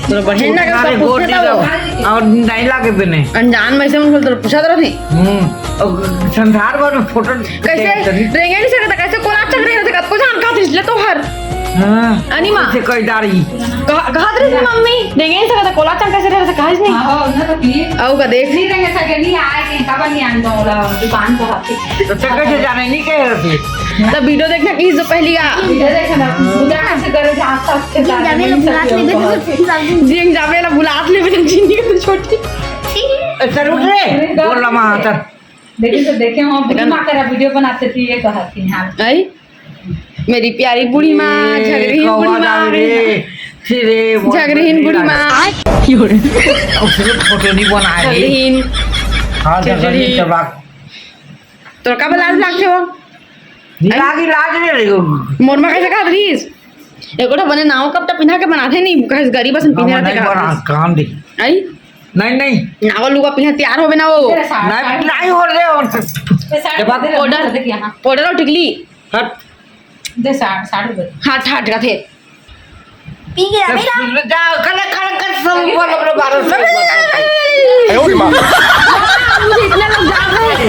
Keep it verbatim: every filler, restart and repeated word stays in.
तोला बढ़िया नहीं लगे, अरे, पूछे गोटी तो। लगा। अउ नहीं लागे बने। अनजान में से मन तोला पूछत रथे। हम्म। अउ संसार भर में फोटो कैसे देख तनी। रेंगे नहीं सकता, कैसे कोला चक रहे थे, कतको जान का इसलिए तो हर। हाँ। अनिमा। से कई डारी। कहा, कहा रही थी मम्मी, रेंगे नहीं सकता, कोला चक कैसे रहे थे, कहा नहीं। हाँ, हो, ना तो पी। अउ का देख। नहीं रेंगे सके, नहीं आए के, कब नहीं आन दो, दुकान पर आते। तो चक्कर से जाने नहीं कह रहे थे। तो वीडियो देखना की जो पहली आ। वीडियो देखना, पूजा कैसे करे थे, आस पास के लेकिन जाने जाबे ला बुलात लेबे तो। जिंग जाबे ला बुलात लेबे तो चीनी के तो छोटी। ए, चल उठ रे, बोल रहा वहाँ तक। देखिए तो देखे, वहाँ बूढ़ी माँ करा वीडियो बनाते थे, ये कहा थी, हाँ। आई? मेरी प्यारी बूढ़ी माँ, ए, झगड़ीन बूढ़ी कौवा माँ। जावे रे। फिर रे, बोल झगड़ीन बूढ़ी माँ। अब फिर फोटो नहीं बनाए रे। झगड़ीन। हाँ, झगड़ीन। झगड़ीन, चबाक। तोर का लाज लागथे वो? लागी लाज रे रे। मोर माँ कैसे कहत रहीस? एको ठो बने नाव कपड़ा पिन्हा के बनाथे नहीं, कहे गरीब असन पिन्हे रहथे नहीं का। बना, काम दे। आई? नहीं, नहीं। नावा लुगा पिन्हे तैयार होबे ना वो। नहीं, नहीं हो रे, और से। पाउडर, पाउडर अउ टिकली। हट। दे साठ, साठ रुपए। हट, हट, कथे। पी के अभी ना। जा, कल, कल, कल, सब ऊपर अपने बारह सौ। अरे माँ। मुझे इतने लोग जान रहे हैं।